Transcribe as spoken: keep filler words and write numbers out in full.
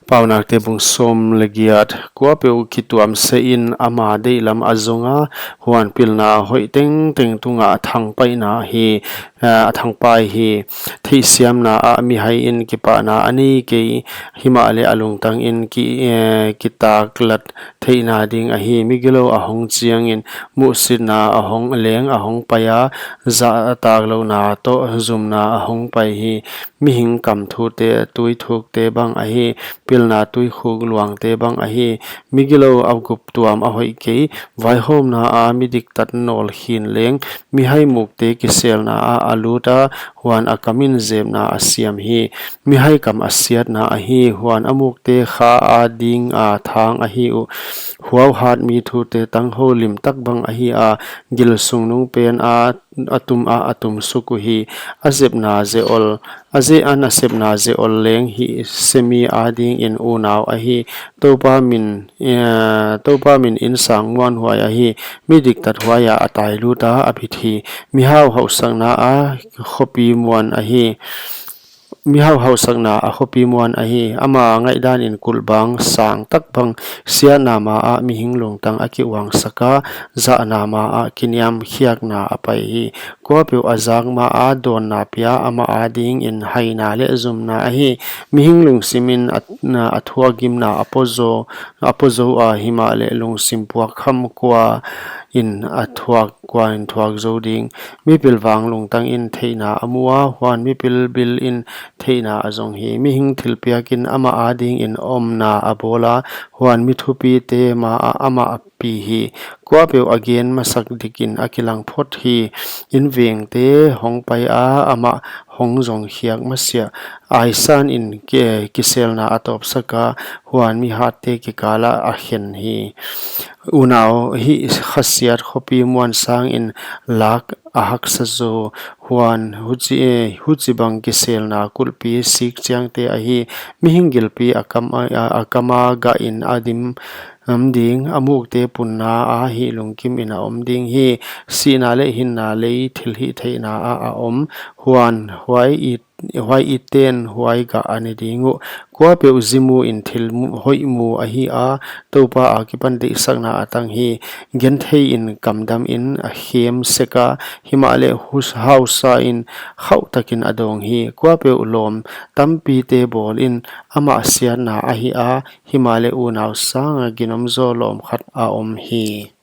Paunakte bung sawm leh giat. Kuapeuh kituamse in ama deihlam a zonga, huan pilna hoih tengteng tunga a thangpaihna ahi, eh, a thangpai hi. Theihsiamna ah mihai in kipahna a nei kei, himahleh a lungtang in ki, eh, kitaklat theihna ding ahi. Migilou a hong chiangin muhsitna a hong leng a hong pai a, zahtaklouhna toh zumna a hong pai hi. Mihing kam thute tuithukte bang ahi, pilna tuikhuk luangte bang ahi. Migilou a guptuam a hoih kei, vaihawmna a midiktat nawl khin leng, mihai mukte kiselna ah a lut a, huan a kam in zepna a siam hi. Mihai kam a siatna ahi, huan a mukte kha a dinga thang ahi uh. Huauhat mi thute tanghou limtak bang ahi a, gilsung nung pen a, a tum a, a tum suk uhi. A zepna zeol, a ze-, a nasepna zeol leng hihse mi a dingin unau ahi. Toupa min, eh, Toupa min in sang muanhuai ahi. Midiktat huaia a tai lut a, a bit hi. Mihau hausakna a khopi muan ahi. Mihau hausakna a khopi muan ahi. Ama ngaihdan in kulhbang sangtak bang, siatna ma ah mihing lungtang a kiuangsak a, zahna ma ah kiniamkhiakna a pai hi. Kuapeuh a zak ma a dawnna pia, ama a dingin haina leh zumna ahi. Mihing lungsim in a, a thuak gimna a pozou, a pozou a, himahleh lungsim puak kham kua in a thuak, kua in thuak zou ding. Mipilvang lungtang in theihna a mu a, huan mipilbil in theihna a zong hi. Mihing thilpiak in ama a dingin omna a bawl a, huan mi thupite ma ah amah a pi hi. Kuapeuh a gen masak dikin a kilang phot hi. Invengte hong pai a, amah hong zong khiak masiah. Aisan in ki, kiselna a tawpsak a, huan mihatte kikal ah a khen hi. Unau hih khasiat khopi muan sangin lak a haksa zaw, huan huchi, huchibang kiselna kulhpi sik chiangte ahi. Mihing gilpi a kam a, a, a kam a gah in a dim, am ding, a mukte punna a hih lungkim in a om ding hi. Sihna leh hinna lei thilhihtheihna ah a om, huan huai it, huai itten huai gah a ne ding uh. Kuapeuh zi mu in thil mu, hoih mu ahi a, Toupa a kipan deihsakna a tang hi. Genthei in kamdam in a khem sek a, himahleh hus-, hausa in khauh takin a dawng hi. Kuapeuh lawm tampite bawl in amah siatna ahi a, himahleh unau sanga ginom zaw lawm khat a om hi.